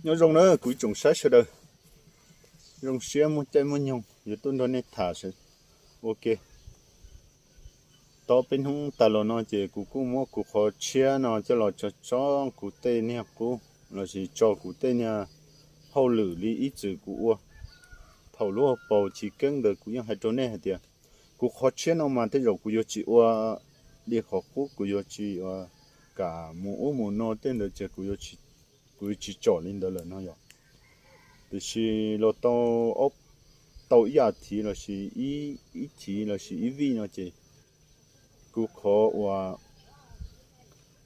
Nyob zoo na kuv ib tsoom saib sawv daws, zoo siab muaj caij muaj nyoog yuav tuaj nrog nej tham ua ke. Tau peb hnub tas los no ces kuv kuj muab kuv qhov tshiab no coj los tso tso kuv tej niag qub lossis tso kuv tej niag hauj lwm li ib txwm kuv ua. Thaum lub hauv paus chiv keeb ntawd kuv yeej hais rau nej hais tias kuv qhov tshiab no mas tej zaum kuv yuav tsis ua li qhov qub, kuv yuav tsis ua kam mus ub mus no tej ntawd ces kuv yuav tsis tsom li ntawd lawm no yom. Tiam sis los tau, tau ib as thiv lossis ib thiv lossis ib vij no ces kuv qhov ua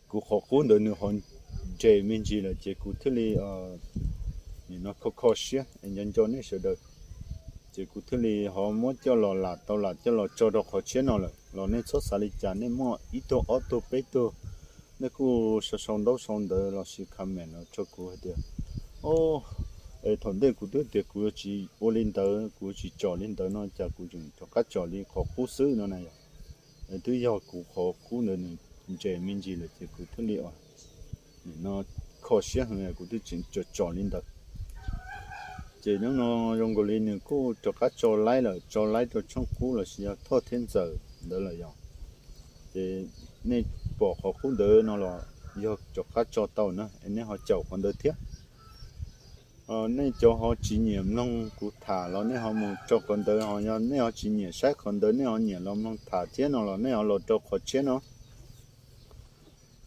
kuv qhov qub ntawd nws ho ntses me ntsis lawm ces kuv thiaj li nim no kho kho siab es nco nco nej sawv daws. Ces kuv thiaj li ho muab coj los lam tau lam coj los tso rau qhov tshiab no lawm los nej txhob xav li cas, nej muaj ib tug ob tug peb tug nej kuj sau sau ntaub sau ntawv lossis comment los rau kuv hais tias, o, es thaum ntej kuv twb tias kuv yuav tsis ua li ntawd, kuv yuav tsis tsom li ntawd no cas kuv tseem rov qab tsom li qhov qub xwb no na yom. Twb yog kuv qhov qub ntawd nws ntses me ntsis lawm ces kuv thiaj li ua nim no kho siab heev kuv twb tseem tsom tsom li ntawd. Ces hnub no zoo nkaus li nws kuj rov qab tso laib lawm, tso laib rau tshooj qub lossis yog thoj thiab ntxawm ntawd lawm yom. Ces nej pom qhov qub ntawd no los yog rov qab tso tau na es nej ho caum qhov ntawd thiab. Nej cov ho tsis nyiam mloog kuv tham los nej ho mus rau qhov ntawd, ho yog nej ho tsis nyiam saib qhov ntawd nej ho nyiam los mloog tham thiab no los nej ho los rau qhov tshiab no.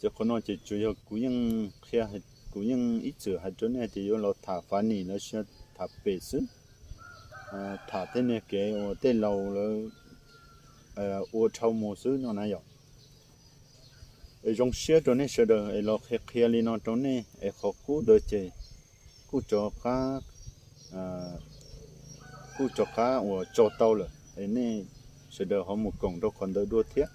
Ces qhov no ces tsuas yog kuv yeej qhia, kuv yeej ib txwm hais rau nej tias yuav los tham funny lossis tham pem xwb, tham tej niag kev uas tej laus lawv ua dhau mus xwb no na yom. Es zoo siab rau nej sawv daws es los qhia qhia li no rau nej es qhov qub ntawd ces kuj rov qab, kuj rov qab uas tso tau lawm es nej sawv daws ho mus koom rau qhov ntawd dua thiab.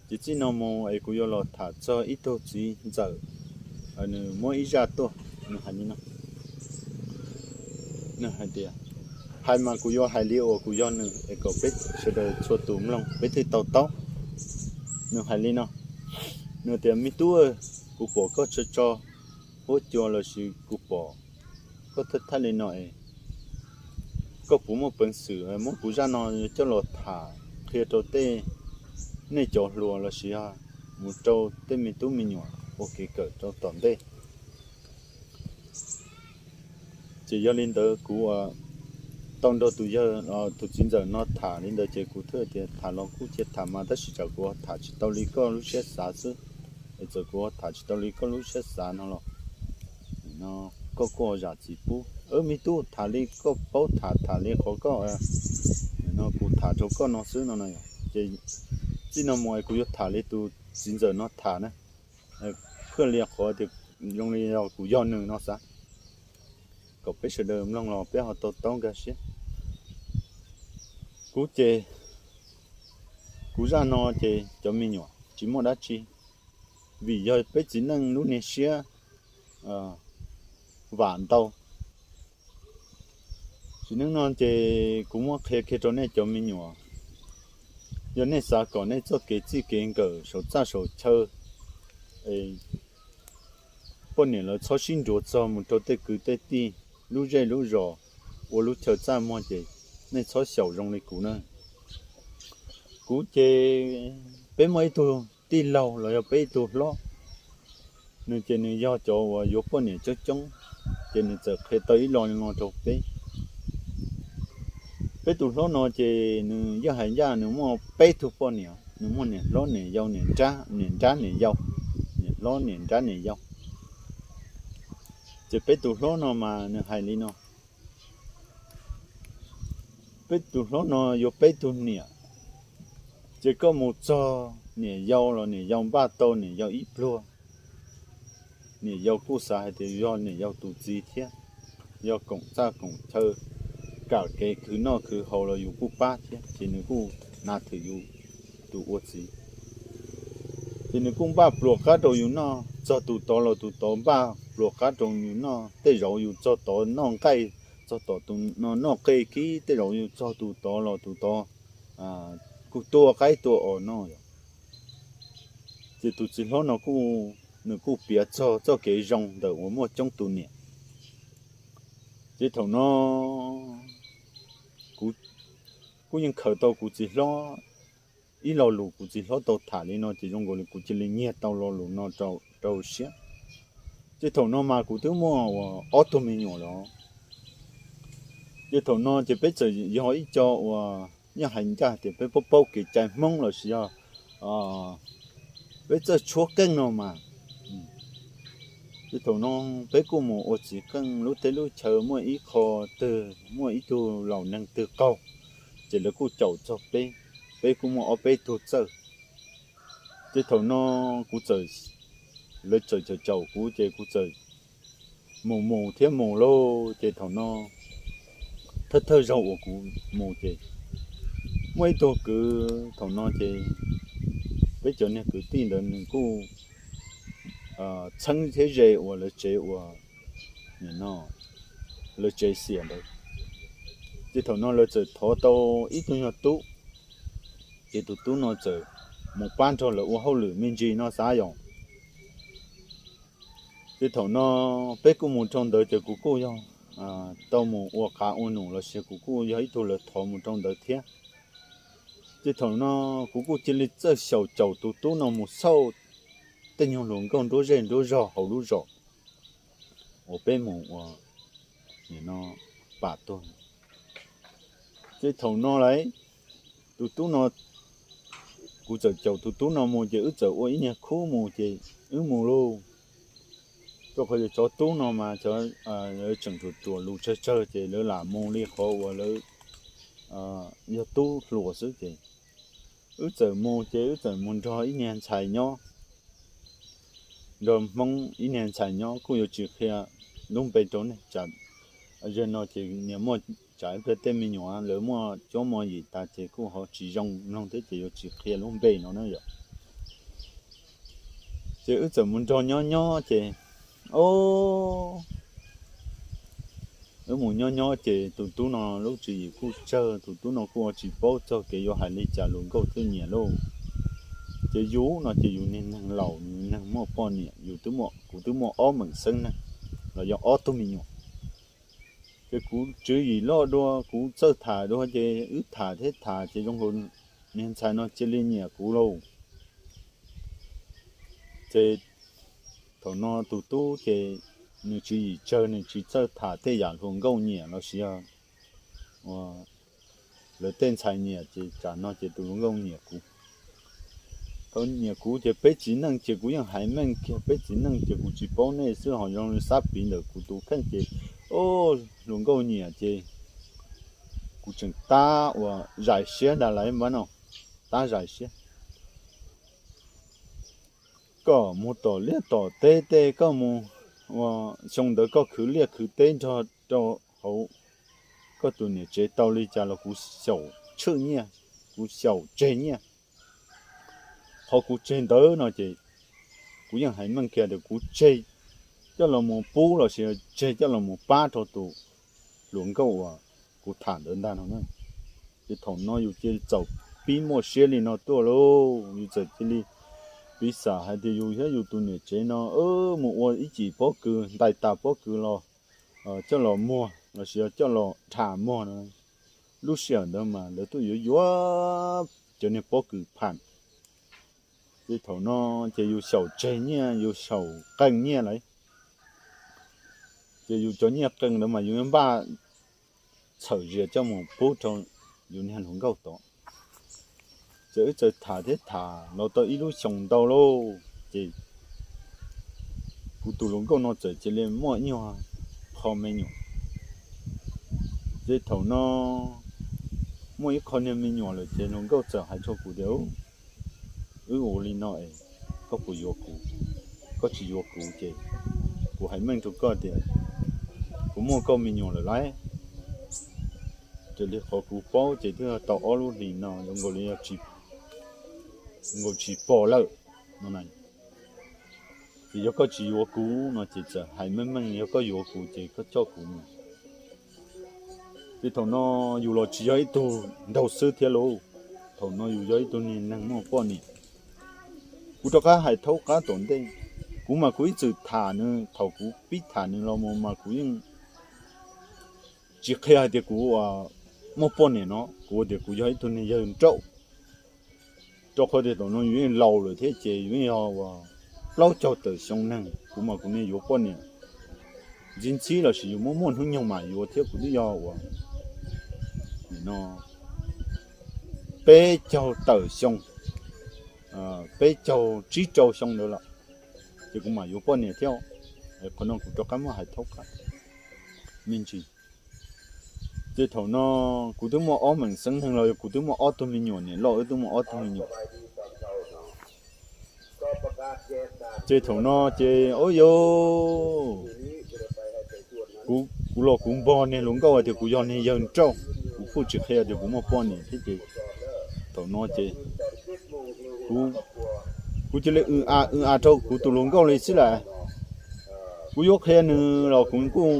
Ces txij no mus es kuv yuav los tham txog ib tug txiv ntxawm, nws muab ib zaj tuaj, nws hais li no, nws hais tias, hais mas kuv yuav hais li uas kuv yog nws es kom peb sawv daws txhua tus mloog peb thiaj tau taub. Nws hais li no, nws tias, me tub, kuv pom koj tso tso huab cua lossis kuv pom koj thaj thaj li no es koj puas muaj peev xwm muab kuv zaj no coj los tham qhia rau tej nej cov hluas lossis mus rau tej me tub me nyuam ua kev kawm rau tom ntej. Ces yog li ntawd kuv tau nrog tus yawg, tus txiv ntxawm no tham li ntawd ces kuv thiaj tias tham los kuj cia tham mas tab sis tsam kuv tham tsis tau li koj lub siab xav xwb. Es txawm kuv tham tsis tau li koj lub siab xav no los koj kuj zam txim pub. Me tub, tham li koj paub tham, tham li qhov koj, no kuv tham rau koj no xwb no na. Ces txij no mus es kuv yuav tham li tus txiv ntxawm no tham na, phaj li qhov tias zoo li yog kuv yog nws no xav, kom peb sawv daws mloog los peb ho tau taub nkag siab. Kuv ces, kuv zaj no ces cov me nyuam tsis muaj dab tsi, vim yog peb txiv neej lub niag siab vam ntau. Tsis neej no ces kuv muab qhia kiag rau nej cov me nyuam, yog nej xav kom nej txoj kev txij kev nkawm saum txaj saum chaw, poj niam lawv txhob sib nrauj txog mus rau tej kwv tej tij, lub zej lub zos, ua lub chaw txaj muag ces nej txhob xyaum zoo li kuv na. Kuv ces peb muaj ib tug tij laug los yog peb ib tug hlob, nws ces nws yog cov uas yuav poj niam coob coob, ces nws txawm qhia tau ib lo li no rau peb. Peb tus hlob no ces nws yog hais ncaj nws muaj peb tug poj niam, nws muaj niam hlob niam yau, niam nrab niam yau, niam hlob niam nrab niam yau. Ces peb tus hlob no mas nws hais li no, peb tus hlob no yuav peb tug niam, ces koj mus txog niam yau los niam yau npaj tau niam yau ib pluag. Niam yau kuj xav hais tias yog niam yau tus txiv thiab, yog koom txaj koom chaw, kam kev khwv noj khwv haus los yus kuj pab thiab, ces nws kuj hnav thwm yus tus ua txiv. Ces nws kuj npaj pluas qab rau yus noj, txog tus tod los tus tod npaj pluas qab rau yus noj, tej zaum yus txog tod noj nqaij, txog tom tus no noj qe kib, tej zaum yus txog tus tod los tus tod kuj tua qaib tua os noj yom. Ces tus txiv hlob no kuj nws kuj piav txog txoj kev zoo ntawm uas muaj coob tus niam. Ces thaum no kuv kuj yeej khaws tau kuv txiv hlob ib lo lus, kuv txiv hlob tau tham li no ces zoo nkaus li kuv cia li nyiag tau lo lus no rau siab. Ces thaum no mas kuv twb muaj uas ob tug me nyuam lawm. Ces thaum no ces peb txawm yog ib co uas yeej hais ncaj tias peb paub paub kev cai Hmoob lossis yog peb txawj tshuab qeej no mas. Ces thaum no peb kuj mus ua txiv qeej lub teb lub chaw, muaj ib qho twg muaj ib tug laus neeg twg qaug, ces lawv kuj caum txog peb, peb kuj muaj ob peb tug txawj. Ces thaum no kuv txawm, lawv txawm caum caum kuv ces kuv txawm mus mus thiab mus lauj. Ces thaum no thawj thawj zaug uas kuv mus ces muaj ib tug kwv, thaum no ces peb cov niag kwv tij ntawd nws kuj txheeb thiab ze uas lawv tsev uas, no, lawv tsev xiam ntawd. Ces thaum no lawv txawm thov tau ib tug nyuag tub, ces tus tub no txawm mus pab nrog lawv ua hauj lwm me ntsis no xav yom. Ces thaum no peb kuj mus rau ntawd ces kuv kuj yog tau mus ua qav ua num lossis kuv kuj yog ib tug lawv thov mus rau ntawd thiab. Ces thaum no kuv kuj cia li txawj xyaum caum tus tub no mus xauj tej nyuag hluas nkauj nruab zej nruab zog hauv lub zos uas peb mus ua, no, pam tuag. Ces thaum no lauj, tus tub no, kuv txawm caum tus tub no mus ces wb txawm ua ib niag khub mus ces wb mus lauj. Rau qhov yog cov tub no mas cov, tseem ruam ruam lus tsawg tsawg ces lawv lam mus li qhov uas lawv yog tub hluas xwb ces wb txawm mus ces wb txawm mus nrog ib niag ntxhais nyob, nrog Hmoob ib niag ntxhais nyob, kuj yuav tsis qhia lub npe rau nej tsam zag no ces niaj muaj tsam ib pliag tej me nyuam lawv muaj cuab muaj yig tas ces kuj ho tsis zoo mloog thiab ces yuav tsis qhia lub npe no na yom. Ces wb txawm mus nrog nyob nyob ces, o, wb mus nyob nyob ces tus tub no lub tswv yim kuj tsawg, tus tub no kuj ua tsis paub txog kev yuav hais li cas luag nkauj thiaj nyiam lauj. Ces yus no ces yus niag neeg laus, yus neeg muaj poj niam, yus twb muaj, kuv twb muaj ob meem xeeb neeg los yog ob tug me nyuam. Ces kuv tswv yim loj dua, kuv txawj tham dua ces wb tham thiab tham ces zoo nkaus niag ntxhais no cia li nyiam kuv lauj. Ces thaum no tus tub ces nws tswv yim tsawg, nws tsis txawj tham tej yam hluas nkauj nyiam lossis yog lawv tej ntxhais nyiam ces tsam no ces tus hluas nkauj nyiam kuv. Thaum nyiam kuv ces peb txiv neej ces kuv yeej hais meej kiag, peb txiv neej ces kuv tsis paub nej xwb ho zoo li xab piv ntawm kuv tus kheej ces, o, hluas nkauj nyiam ces kuv tseem tab uas zais siab ntag lauj npab no, tab zais siab. Koj mus tom liaj tom teb tej, koj mus, xyoo ntawd koj khwv liaj khwv teb nrog rau hauv koj tus niam tsev tau li cas los kuv xyaum tshwj nyiaj, kuv xyaum tseg nyiaj. Qhov kuv tseg ntawd no ces kuv yeej hais meej kiag tias kuv tseg coj los mus pub lossis tseg coj los mus pab rau tus hluas nkauj uas kuv tham ntawd ntag no na. Ces thaum no yus cia li txawm pib muaj siab li no tuaj lauj, yus txawm cia li piv xam hais tias yus thiab yus tus niam tsev no mus ua ib cim pob kws, ntais tas pob kws los coj los muag lossis yog coj los dham muag no. Lub sij hawm ntawd mas lawv tuaj yuav yuav cov niag pob kws pham. Ces thaum no ces yus xyaum tseg nyiaj, yus xyaum qee nyiaj lawm. Ces yus cov nyiaj qee ntawd mas yus npaj txhawm zias coj mus pub rau yus niag hluas nkauj tod. Ces wb txawm tham thiab tham los tau ib lub xyoos ntau lauj, ces kuv tus hluas nkauj no txawm cia li muaj ib nyuag qho me nyuam. Ces thaum no muaj ib qho niag me nyuam lawm ces hluas nkauj txawm hais rau kuv tias, wb ua li no es koj puas yuav kuv? Koj tsis yuav kuv ces kuv hais meej rau koj tias kuv muaj koj me nyuam lawm lauj. Raws li qhov kuv paub ces twb tau ob lub hlis no zoo nkaus li yog tsis, nkaus tsis pom lawm no. Ces yog koj tsis yuav kuv no ces txawm hais meej meej, yog koj yuav kuv ces koj coj kuv mus. Ces thaum no yus los tsis yog ib tug nraug xwb thiab lauj, thaum no yus yog ib tug niag neeg muaj poj niam. Kuv rov qab hais thaub qab tom ntej, Kuv mas kuv ib txwm tham nws, thaum kuv pib tham nws los mus mas kuv yeej tsis qhia hais tias kuv muaj poj niam no, kuv tias kuv yog ib tug neeg yawg nrauj. Rau qhov tias thaum no yus yeej laus lawm thiab ces yus yeej yog uas plaub caug tawm xyoo neeg, kuv mas kuv niaj yuav poj niam ntxib ntxhib lossis yus muaj muaj hnub nyoog mas yuav thiab kuv twb yog uas no peb caug tawm xyoo, peb caug tsib rau xyoo ntawd lawm, ces kuv mam yuav poj niam thiab. Qhov no kuv rov qab muab hais thaub qab me ntsis. Ces thaum no kuv twb muaj ob meem xeeb neeg los yog kuv twb muaj ob tug me nyuam, niam loj wb twb muaj ob tug me nyuam. Ces thaum no ces ua yog kuv los kuv npog niag hluas nkauj hais tias kuv yog niag yawg nrauj, kuv kuj tsis qhia tias kuv muaj poj niam thiab ces thaum no ces kuv cia li w a w a rau kuv tus hluas nkauj li xwb lawm. Kuv yuav qhia nws los kuv kuj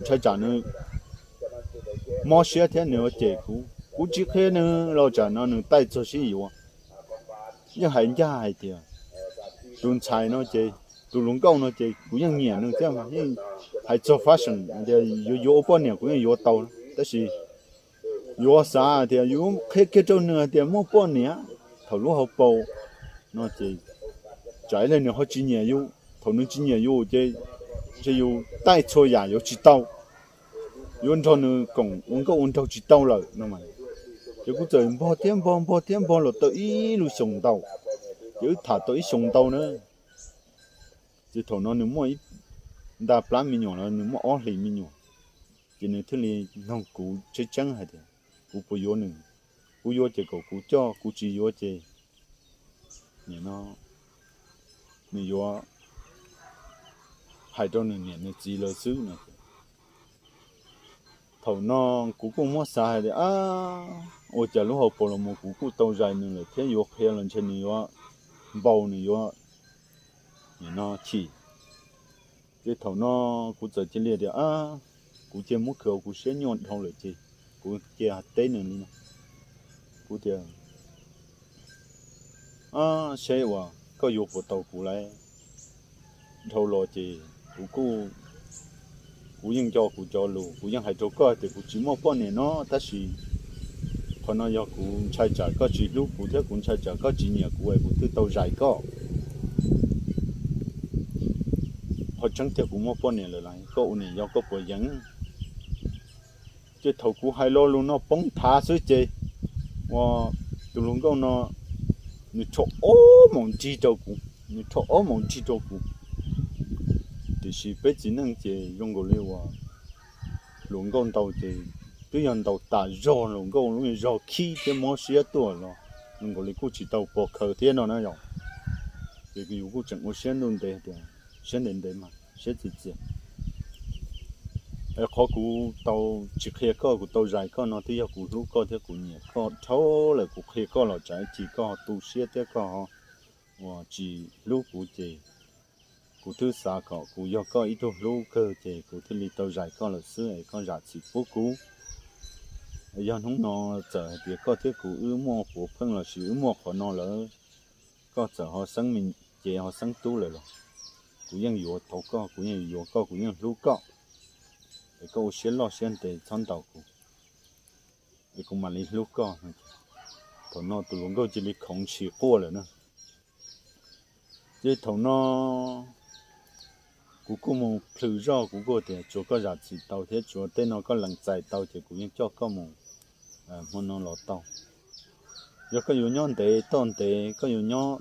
ntshai tsam nws mob siab thiab nws yuav cem kuv. Kuv tsis qhia nws los tsam no nws taij txog sib yuav. Yeej hais ncaj hais tias tus ntxhais no ces, tus hluas nkauj no ces kuv yeej nyiam nws thiab mas yeej hais txog fashion tias yuav yuav ua poj niam kuv yeej yuav tau, tab sis yuav xav tias yuav qhia kiag rau nws hais tias muaj poj niam thaum lub hauv paus no ces tsam ib leeg nws ho tsis nyiam yus, thaum nws tsis nyiam yus ces ntshe yus taij txhua yam yuav tsis tau, yuav nrog nws koom ua nkauj ua nraug tsis tau lawm no. Ces kuv txawm npog thiab npog npog thiab npog los tau ib lub xyoos ntau, ces wb tham tau ib xyoos ntau na. Ces thaum no nws muaj ib nta plab me nyuam los nws muaj ob hlis me nyuam, ces nws thiaj li nug kuv tseeb tseeb hais tias kuv puas yuav nws. Kuv yuav ces kom kuv coj, kuv tsis yuav ces nim no nws yuav hais rau nws niam nws txiv lawv xwb no. Thaum no kuv kuj muab xav hais tias ua cas lub hauv paus los mus kuv kuj tau zais nws lawm thiab yuav qhia los ntshe nws yuav npau nws yuav nim no chim. Ces thaum no kuv txawm cia li tias kuv cia muab khwv kuv siab nyuaj dhau lawm ces kuv cia teb nws li no. Kuv tias seb uas koj yuav puas tau kuv lawm. Dhau los ces kuv kuj, kuv yeej nco kuv cov lus, kuv yeej hais rau koj tias kuv tsis muaj poj niam no tab sis qhov no yog kuv ntshai tsam koj tsis hlub kuv thiab kuv ntshai tsam koj tsis nyiam kuv es kuv thiaj tau zais koj. Qhov tseeb tiag kuv muaj poj niam lawm las, koj ua niam yau koj puas yeem? Ces thaum kuv hais lo lus no poob thav xwb ces ua tus hluas nkauj no nws rho ob moos nrig rau kuv, nws rho ob moos nrig rau kuv. Tiam sis peb txiv neej ces zoo nkaus li uas hluas nkauj ntaus ces twb yog ntaus tas zog, hluas nkauj lub zog khib thiab mob siab tuaj los zoo nkaus li kuj tsis tau pov khaws thiab no na yom. Ces yus kuj tseem ua siab ntuj ntev tias siab ntev ntev mas siab txias txias. Es qhov kuv tau tsis qhia koj, kuv tau zais koj no twb yog kuv hlub koj thiab kuv nyiam koj dhau lawm. Kuv qhia koj los tsam ib chim koj ho tu siab thiab koj ho uas tsis hlub kuv ces kuv twb xav kom kuv yog koj ib tug hlub kawg ces kuv thiaj li tau zais koj lawm xwb es koj zam txim pub kuv. Yog hnub no txawm hais tias koj thiab kuv wb muaj puav pheej lossis wb muaj qhov no lawm, koj txawm ho xeeb me ces ho xeeb tub lawm los kuv yeej yuav tau koj, kuv yeej yuav koj, kuv yeej hlub koj. Es koj ua siab loj siab ntev txhob ntaus kuv, es kuv mam li hlub koj. Thaum no tus hluas nkauj cia li khoov ntshis quaj lawm na. Ces thaum no kuv kuj mus plhws zoj, kuv kuj tias tsuav koj zam txim tau thiab tsuav tej no koj lees txais tau ces kuv yeej coj koj mus hmo no los tau. Yog koj yuav nyob ntev toj ntev, koj yuav nyob,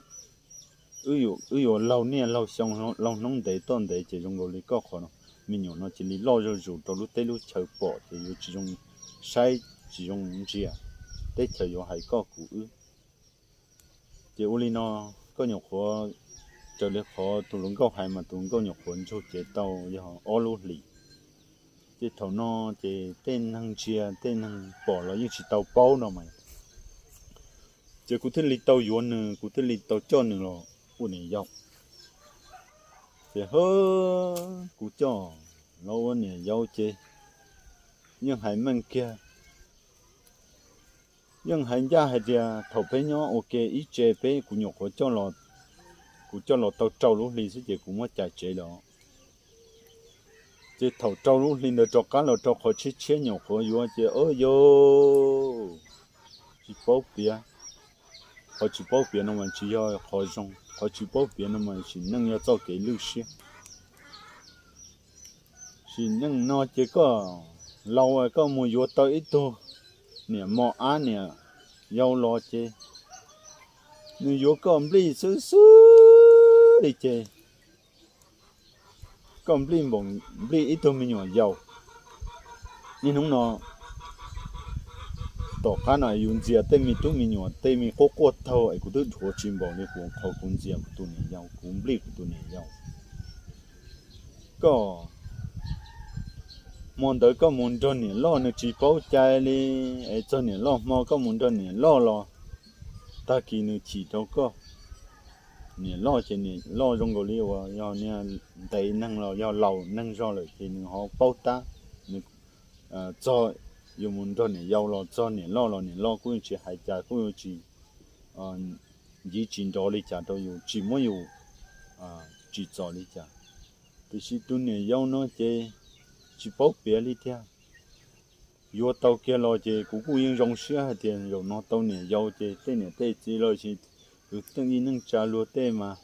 wb yuav laug niaj laug xyoo laug hnub ntev toj ntev ces zoo nkaus li koj qhov me nyuam no cia li loj zuj zus rau lub teb lub chaw pom ces yuav tsis zoo saib tsis zoo ntsia, teb chaws yuav hais koj kuv wb. Ces ua li no, koj nyuam qhuav, raws li qhov tus hluas nkauj hais mas tus hluas nkauj nyuam qhuav ntsug cev tau yog ob lub hlis. Ces thaum no ces tej neeg ntsia tej neeg pom los yeej tsis tau paub no mas. Ces kuv thiaj li tau yuav nws, kuv thiaj li tau coj nws los ua niam yau. Ces hwb, kuv coj los ua niam yau ces yeej hais meej kiag, yeej hais ncaj hais tias thaum peb nyob ua ke ib tse peb, kuv nyuam qhuav coj los Kuv coj los tau rau lub hli xwb ces kuv muab cais tsev lawm. Ces thaum rau lub hli ntawd rov qab los rau qhov tshiab tshiab nyuam qhuav yuav ces, o yus, tsis paub piav. Qhov tsis paub piav no mas tsis yog qhov zoo, qhov tsis paub piav no mas sim neej yog txoj kev lwj siab. Sim neej no ces koj laus koj mus yuav tau ib tug niam mos ab niam yau los ces nws yuav koj nplij xwb xwb li ces koj nplij npaum nplij ib tug me nyuam yaus. Niaj hnub no tom qab no yus ntxias tej me tub me nyuam tej me quaj quaj taug es kuv twb dhuav tsis npaum li kuv qhov kuv ntxias kuv tus niam yau, kuv nplij kuv tus niam yau. Koj hmo ntawd koj mus nrog niam loj nws tsis paub cai li, es txog niam loj hmo koj mus nrog niam loj los tag kis nws chim rau koj. Niam loj ces niam loj zoo nkaus li uas yog niag ntev neeg los yog laus neeg zog lawm ces nws ho paub tab. Nws txog, yus mus nrog niam yau los txog niam loj los niam loj kuj yuav tsis hais cas, kuj yuav tsis nciv tsis nrov li cas rau yus, tsis muab yus tsim txom li cas. Tiam sis tus niam yau no ces tsis paub piav li tiag. Yuav tau kiag los ces kuv kuj yeej zoo siab hais tias zaum no tau niam yau ces tej niam tej txiv los sis kwv tij neej tsa luag tej mas,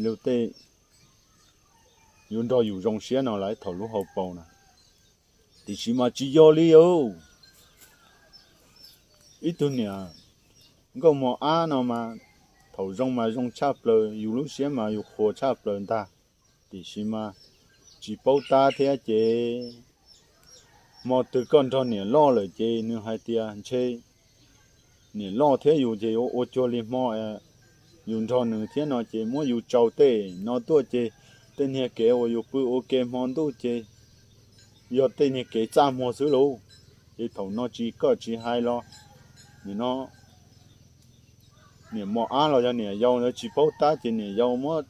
luag tej yuav nrog yus zoo siab no lawm thaum lub hauv paus na. Tiam sis mas tsis yog li os. Ib tug niam nkauj mos ab no mas thaum zoo mas zoo tshaj plaws, yus lub siab mas yus qhuas tshaj plaws ntag. Tiam sis mas tsis paub tab thiab ces hmo twg koj nrog niam loj lawm ces nws hais tias ntshe niam loj thiab yus ces ua cuag li hmo yus nrog nws thiab no ces muab yus tsaus tej no tuaj ces tej niag kev uas yus pw ua ke hmo ntuj ces yog tej niag kev txaj muag xwb lauj. Ces thaum no tsis koj tsis hais los nim no niam mos ab los yog niam yau ntawd tsis paub tab ces niam yau muab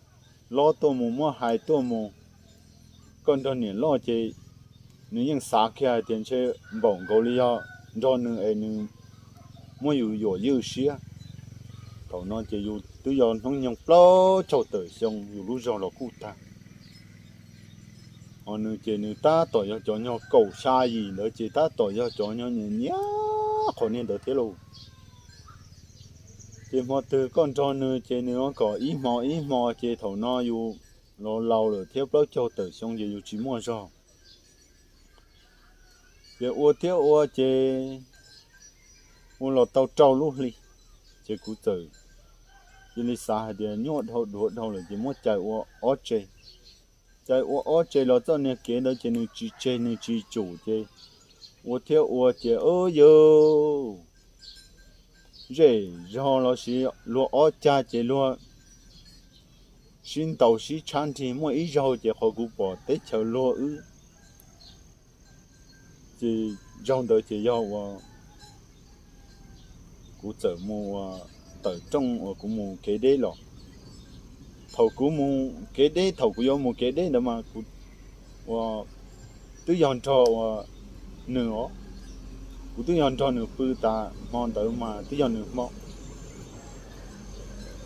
lob tuaj mus muab hais tuaj mus. Koj nrog niam loj ces nws yeej xav kiag hais tias ntshe npaum nkaus li yog nrog nws es nws muab yus yuam ywj siab. Thaum no ces yus twb yog hnub nyoog plaub caug tawm xyoo yus lub zog los kuj tag. Ho nws ces nws tab tom yog cov nyuag kaum xya yim ntawd ces tab tom yog cov nyuag nyiam nyiam qhov niag ntawd thiab lauj. Ces hmo twg koj nrog nws ces nws kom ib hmo ib hmo ces thaum no yus los laus lawm thiab plaub caug tawm xyoo ces yus tsis muaj zog. Ces ua thiab ua ces ua los tau rau lub hli, ces kuv txawm cia li xav hais tias nyuaj dhau dhuav dhau lawm ces muab cais ua ob tse. Cais ua ob tse los txoj niag kev ntawd ces nws tsis tseg nws tsis tsum ces ua thiab ua ces, o yus, zej zog los sis luag ob cag ces luag sib ntaus sib tshab nrig, muaj ib zaug ces qhov kuv pom teb chaws luag wb ces zaug ntawd ces yog uas kuv txawm mus ua tawm rooj uas kuv mus kev deb los. Thaum kuv mus kev deb, thaum kuv yuav mus kev deb ntawd mas kuv ua twb yog nrog ua nws os, kuv twb yog nrog nws pw tas hmo ntawd mas twb yog nws hmo.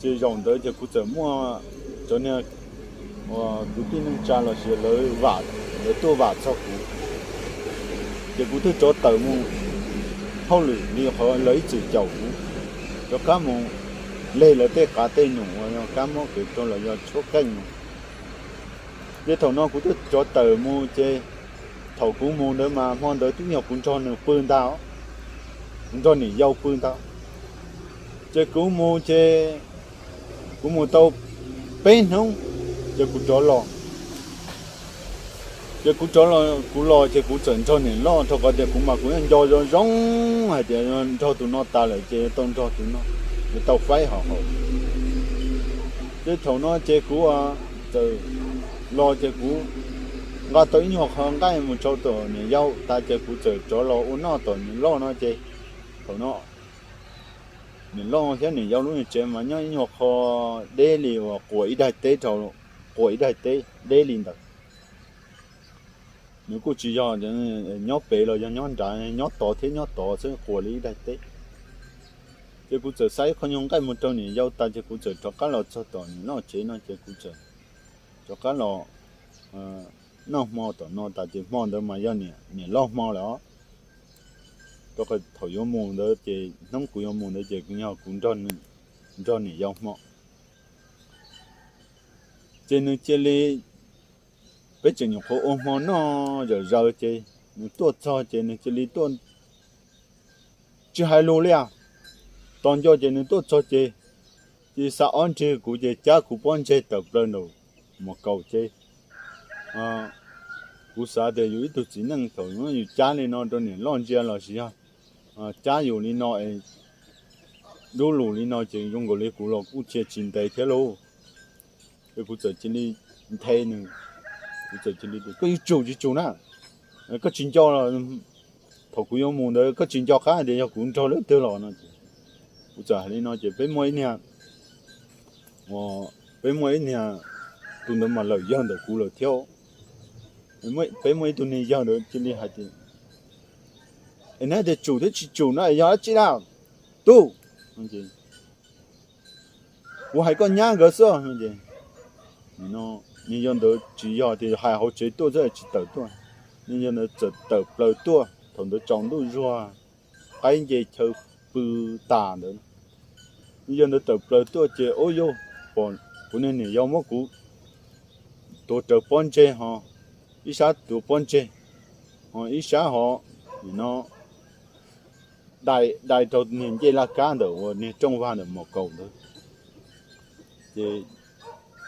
Ces zaum ntawd ces kuv txawm muaj cov niag uas kwv tij neej tsa los sis lawv vam, lawv tuaj vam txog kuv, ces kuv twb rov tawm mus hauj lwm li qhov lawv ib txwm caum kuv, rov qab mus leg lawv tej qav tej num uas yog kab mob kev rog los yog tshuab qeej no. Ces thaum no kuv twb rov tawm mus ces thaum kuv mus ntawd mas hmo ntawd twb yog kuv nrog nws pw ntag, kuv nrog niam yau pw ntag. Ces kuv mus ces kuv mus tau peb hnub ces kuv rov los. Ces kuv rov los, kuv los ces kuv txawm nrog niam loj, rau qhov tias kuv mas kuv yeej nco zoo zoo hais tias nrog tus no tas lawm ces tau nrog tus no, yuav tau faib hauv hauv. Ces thaum no ces kuv txawm los ces kuv nqa tau ib nyuag qho nqaij mus rau tom niam yau tas ces kuv txawm rov los ua noj tom niam loj no ces thaum no niam loj thiab niam yau lub niag tsev mas nyob ib nyuag qho deb li uas quas ib daig teb rau, quas ib daig teb deb li ntawd. Nws kuj tsis yog nyob pem los yog nyob nrad, nyob tod thiab nyob tod xwb, quas li ib daig teb. Ces kuv txawm xa ib qho nyuag nqaij mus rau niam yau tas ces kuv txawm rov qab los txog tom niam loj tsev no ces kuv txawm rov qab los noj hmo tom no tas ces hmo ntawd mas yog niam loj hmo lawm os. Rau qhov thaum yuav mus ntawd ces hnub kuv yuav mus ntawd ces yog kuv nrog niam yau hmo. Ces nws cia li, peb tseem nyuam qhuav ua hmo noj zawm zaws ces nws tuaj txog ces nws cia li tuaj tsis hais lus li as. Tos nco ces nws tuaj txog ces, ces xa ob nrig kuv ces cab kuv pob ntseg tawm plaws nraum mus kaum ces kuv xav tias yus ib tug txiv neej thaum yus cab li no rau niam loj ntsia los sis yog cab yus li no es dub lus li no ces zoo nkaus li kuv los kuj cia tsis ntev thiab lauj. Es kuv txawm cia li nthe nws, kuv txawm cia li tias koj yuav tsum tsis tsum na, koj tsis nco los thaum kuv yuav mus ntawd koj tsis nco qab tias yog kuv nrog leej twg los no ces kuv txawm hais li no ces peb muaj ib niag, peb muaj ib niag, tus ntawd mas lawm yawg ntawm kuv lawm thiab. Peb muaj ib tug niag yawg ntawd cia li hais tias, es neb tias tsum thiab tsis tsum no yog dab tsi na tub? Kuv hais koj nyab nkawd xwb. Niag yawg ntawd tsis yog tias hais hauv tsev tuaj xwb tsis tawm tuaj, niag yawg ntawd txawm tawm plaws tuaj thaum ntawd tsaus ntuj zuag, qaib nce chaw pw tas ntawd. Niag yawg ntawd tawm plaws tuaj ces ub yauj, pom kuv niag niam yau muab kuv tuav rawv pob ntseg ho, ib sab tuav pob ntseg ho ib sab ho nim no dai dai rau niag ncej laj kab ntawm uas niag rooj vag ntawm mos kaum ntawd. Ces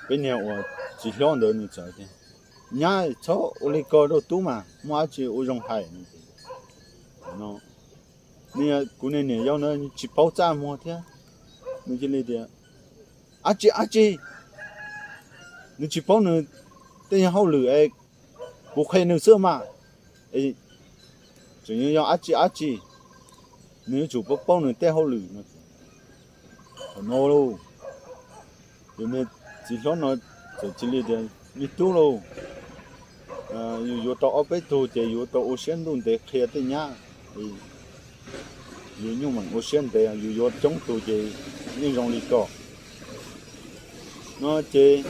peb niag uas txiv hlob ntawd nws txawm tias, nyab txhob ua li ko rau tub mas muaj dab tsi ua zoo hais. Kuv niag niam yau ntawd tsis paub txaj muag thiab, nws cia li tias, ab tsi ab tsi, nws tsis paub nws tej hauj lwm es kuv qhia nws xwb mas, tseem yog ab tsi ab tsi, nws yuav tsum paub paub nws tej hauj lwm no. Thaum no lauj, yus niag txiv hlob no txawm cia li tias, me tub lauj, yus yuav tau ob peb tug ces yuav tau ua siab ntuj ntev qhia tej nyab. Yus nyuj meem ua siab ntev, yus yuav coob tus ces yeej zoo li ko. No ces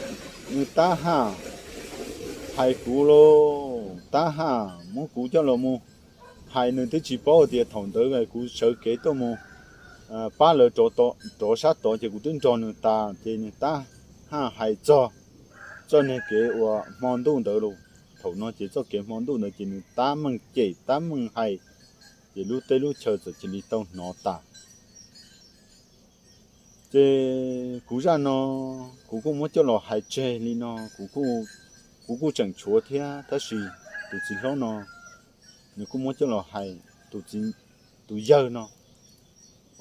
nws tab ham hais kuv lauj, tab ham muab kuv coj los mus hais, nws twb tsis paub tias thaum ntawd kuv sawv kev tuaj mus pab lawv rov sab tod ces kuv twb nrog nws tas ces nws tab ham hais txog txoj niag kev uas hmo ntuj ntawd lauj. Thaum no ces txoj kev hmo ntuj ntawd ces nws tab meeg cem tab meeg hais, ces lub teb lub chaw txawm cia li tau hnov tas. Ces kuv zaj no kuv kuj muab coj los hais tseg li no, kuv kuj tseem tshuav thiab tab sis tus txiv hlob no nws kuj muab coj los hais, tus yawg no,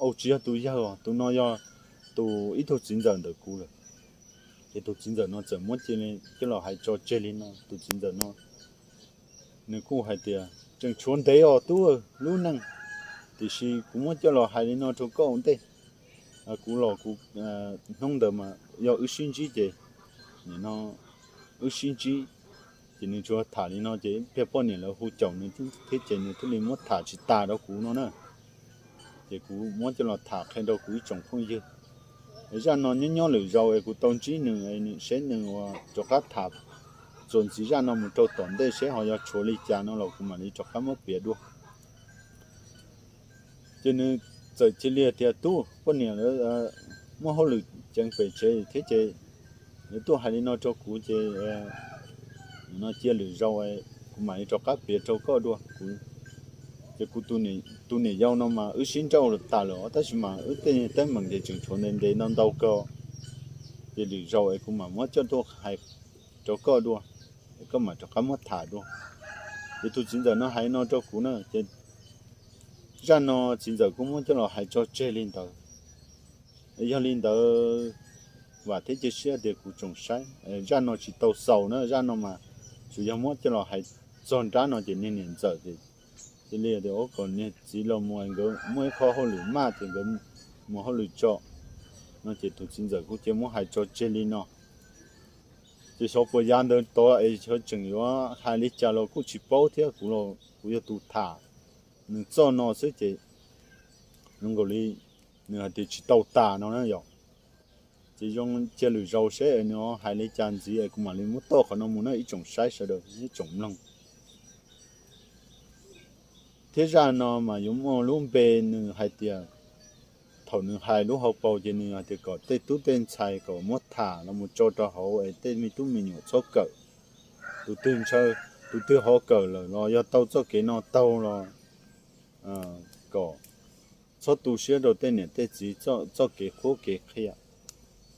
au tsis yog tus yawg os, tus no yog tus ib tug txiv ntxawm ntawm kuv lawm. Ces tus txiv ntxawm no txawm muab coj los hais tso tseg li no, tus txiv ntxawm no nws kuj hais tias tseem tshuav ntev os tub, lub neej, tiam sis kuv muab coj los hais li no rau koj ua ntej. Kuv los kuv, hnub ntawd mas yog wb sib ntsib ces nim no wb sib ntsib, ces nws tsuas tham li no ces ib pliag poj niam lawv hu caum nws thiab ces nws thiaj li muab tham tsis tas rau kuv no na. Ces kuv muab coj los tham qhia rau kuv ib tsoom phooj ywg. Zaj no nyob nyob lwm zaus es kuv tau ntsib nws, nws seb nws ua rov qab tham txuas ntxiv zaj no mus rau tom ntej seb ho yog tshuav li cas no los kuv mam li rov qab muab piav dua. Ces nws txawm cia li tias tub, poj niam lawv muaj hauj lwm ceev pem tsev thiab ces lawv tuaj hais li no rau kuv ces no cia lwm zaus kuv mam li rov qab piav rau koj dua. Ces kuv tus niam yau no mas wb sib nrauj tas lawm tab sis mas wb tej teeb meem ces tseem tshuav ntev ntev ntau ntau kawg. Ces lwm zaus es kuv mam muab coj tuaj hais rau koj dua, es koj mam rov qab muab tham dua. Ces tus txiv ntxawm no hais no rau kuv na ces zaj no txiv ntxawm kuj muab coj los hais tso tseg li ntawd. Yog li ntawd, vam thiab cia siab tias kuv tsoom saib zaj no tsis tau xaus na, zaj no mas tsuas yog muab coj los hais txog nrab no ces niag niam ntxawm ces cia li tias kom niag txiv los mus nkawd muaj ib qho hauj lwm maj ces nkawd mus hauj lwm tso no ces tus txiv ntxawm kuj cia muab hais tso tseg li no. Ces xyov puas yav ntawd tod es xyov tseem yuav hais li cas los kuj tsis paub thiab, kuv yog tus tham nws txoj no xwb ces zoo nkaus li nws hais tias tsis tau tas no na yom. Ces zoo cia lwm zaus seb nws hais li cas ntxiv es kuv mam li muab toj qhov no mus na ib tsoom saib sawv daws ib tsoom mloog. Thiab zaj no mas yuav muaj lub npe nws hais tias, thaum nws hais lub hauv paus ces nws hais tias kom tej tub tej ntxhais kom muab tham los mus tso rau hauv es tej me tub me nyuam txhob kawm. Tus twg ntshaw, tus twg ho kawm lawm los yog tau txoj kev no taug los kom txhob tu siab rau tej niam tej txiv txoj kev qhuab kev qhia.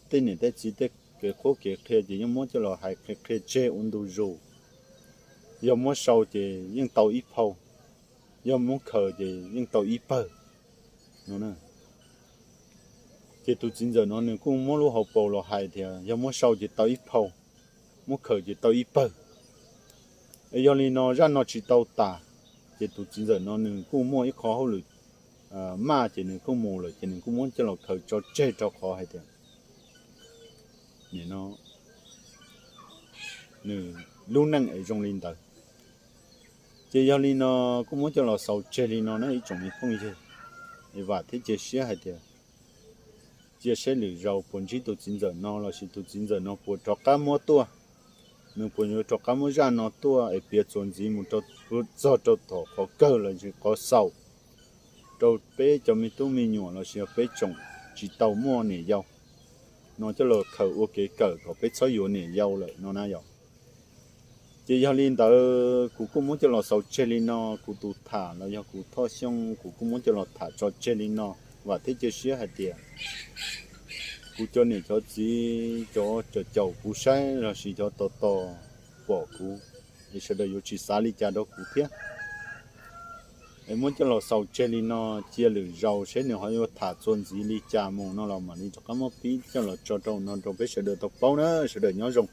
Tej niam tej txiv tej kev qhuab kev qhia ces yeej muab coj los hais qhia qhia tseg ua ntu zus. Yog muab sau ces yeej tau ib phau, yog muab khaws ces yeej tau ib pawg no. Ces tus txiv ntxawm no nws kuj muab lub hauv paus los hais tias yog muab sau ces tau ib phau, muab khaws ces tau ib pawg. Es yog li no zaj no tsis tau tas, ces tus txiv ntxawm no nws kuj muaj ib qho hauj lwm maj ces nws kuj mus lawm ces nws kuj muab coj los khaws tso tseg rau qhov hais tias nim no nws lub neej es zoo li ntawd. Ces yog li no kuj muab coj los xaus tseg li no na ib tsoom me phooj ywg. Es vam thiab cia siab hais tias cia seb lwm zaus puas ntsib tus txiv ntxawm no lossis tus txiv ntxawm no puas rov qab muab tuaj. Nws puas yuav rov qab muab zaj no tuaj es piav txuas ntxiv mus rau txog rau tom qhov kawg lossis qhov xaus rau peb cov me tub me nyuam lossis yog peb tsoom tsis tau muaj niam yau no coj los khaws ua kev kawm kom peb txhob yuav niam yau lawm no na yom. Ces yog li ntawd kuv kuj muab coj los xaus tseg li no, kuv tus tham los yog kuv Thoj Xyooj kuv kuj muab coj los tham tso tseg li no. Vam thiab cia siab hais tias kuv cov niam cov txiv cov caum caum kuv saib lossis cov tos tos pom kuv es sawv daws yuav tsis xav li cas rau kuv thiab. Es muab coj los xaus tseg li no, cia lwm zaus seb nws ho yuav tham txuas ntxiv li cas mus no los mam li rov qab muab pib coj los tso rau no rau peb sawv daws tau paub na. Sawv daws nyob zoo.